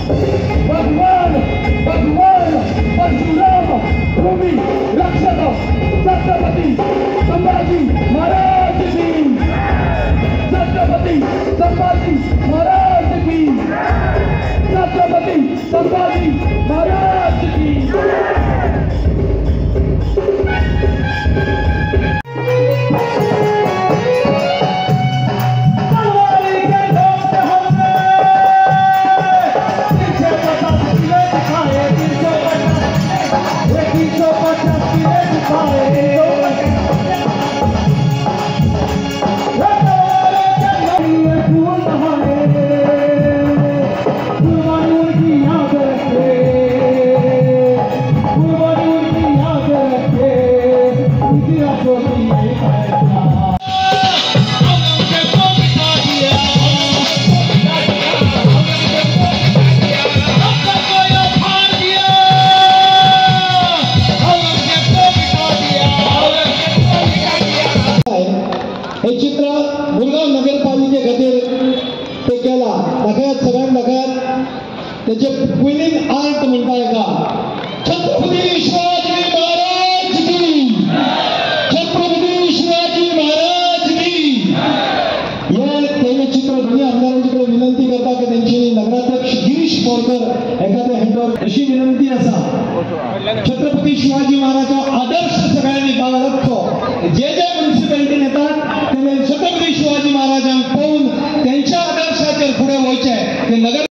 भगवान भगवान परशुराम भूमि रक्षक छत्रपति संभाजी महाराज की, छत्रपति संभाजी महाराज की, छत्रपति संभाजी महाराज की। हे चित्र मुरगांव नगरपालिके खातीर ते केला। दाखयात सगळ्यांक दाखयात तेचे क्विलिंग आर्ट म्हणटा एका। छत्रपती शिवाजी महाराज की, छत्रपती शिवाजी महाराज की। हे तेजे चित्र दोन्ही आमदारांचे कडेन विनंती करता की तेंच्यांनी नगराध्यक्ष गिरीश बोरकर एखाद्या हँडओव्हर अशी विनंती आसा। छत्रपती शिवाजी